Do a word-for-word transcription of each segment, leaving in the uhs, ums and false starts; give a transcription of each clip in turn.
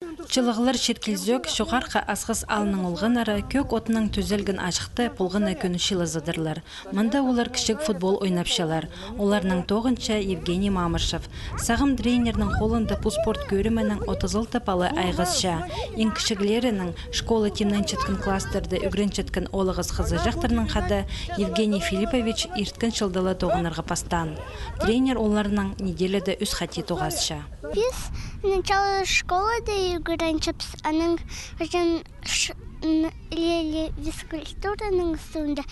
Чылығлар чит килзӧк, Чоғархы Асхыс аалның олғаннары кӧк отынаң тӱзелген аҷахта полған на кӱн чыылызадырлар. Мында олар кічіг футбол ойнапчалар. Оларның тоғынча Евгений Мамышев. Сағам тренернің холында пу спорт кӧрімінең отыс алты пала айғасча. Иң кічіглерінең, школа тимненчеткен класстарда ӱгренчеткен оолағас-хызыҷахтарнаң хада, Евгений Филиппович ирткен чылда ла тоғынарға пастаан. Тренер оларнаң неделяда ӱс хати тоғасча. Піс начала школада ӱгренчебіс, анаң ш-, н-, ле-, ле-, физкультураның соонда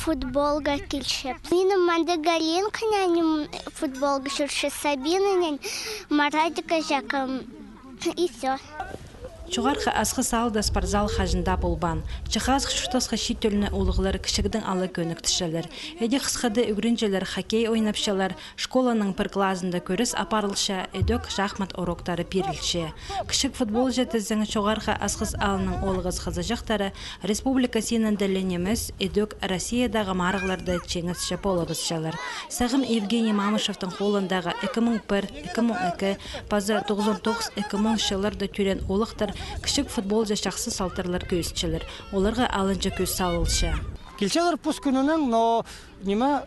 футболға килчебіс. Минің мында Галинка няням футболға чӧрче, Сабина нянь, Маратик аҷағым, и всё. Чоғархы Асхыс аалда спортзал хаҷан даа полбаан. Чахазых чуртасха чиит тӧлнің оолағлары кічігдең ала кӧніктірчелер. Іди хысхада ӱгренҷілер хоккей ойнапчалар, школаның пір клазында кӱрес апарылча, ідӧк шахмат уроктары пирілче. Кічіг футболҷа тізең, Чоғархы Асхыс аалның оолағас-хызыҷахтары республика синінде ле нимес, ідӧк Россиядағы марығларда чиңісче полыбысчалар. Сағам Евгений Мамышевтің холындағы ікі муң пір, ікі муң ікі, паза тоғызон тоғыс, ікі муң чылларда тӧреен оолахтар кічіг футболҷа чахсы салтарлар кӧзітчелер. Оларға алынҷа кӧс салылча. Килчелер пос кӱнінең, но, ниме,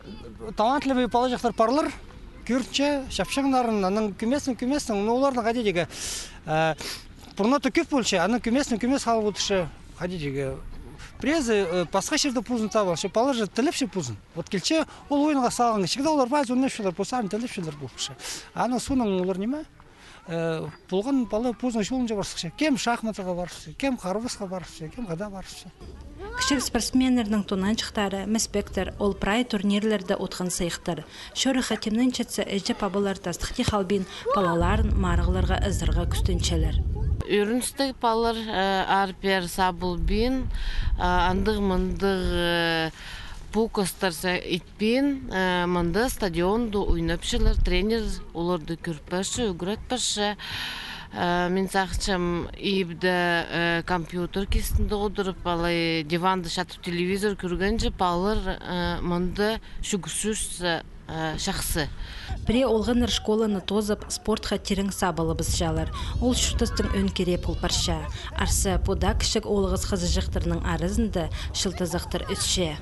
талантливый палаҷахтар парлар, кӧрінче, чапчаңнарын, анаң кӧместең, кӧместең, но оларның хайди дее, э, пурнада кӧп полча, анаң кӧместең, кӧмес халып одырча, хайди дее. Пірезі, э, пасха чирде позын таап алча, палалар тілепче позын. Вот килче, ол ойынға салғанға, всегда олар пазы ойнапчалар, позы арын тілепчелер полча. Аның соонаң олар ниме? Э, полған пала позының чолынҷа парыбысча. Кем шахматаға парыбысча, кем харбасха парыбысча, кем хада парыбысча. Кічіг спортсменнернің тонанҷыхтары, міспектер, ол прай турнирлерде утхан сыйыхтар. Чорыхха тимненчетсе, іҷе-пабалар тастыхти халбин палаларын марығларға ызарға кӱстенчелер. Ӧріністіг палалар, э, аар-пеер сабылбин, э, андағ-мындағ, э, пу костарса ит пин, э, мында стадионда ойнапчалар, тренер оларды кӧріп парча, ӱгрет парча. Э, мин сағынчам, ибде, э, компьютер кистінде одырып, алай диванда чатып телевизор кӧргенҷе, палалар, э, мында чӱгӱрчезер, э, чахсы. Пірее олғаннар школаны тоозып, спортха тирең сабылыбысчалар. Ол чуртастың ӧӧн кирее пол парча. Арса, пу даа кічіг оолағас-хызыҷахтарның аразында чылтызахтар ӧсче.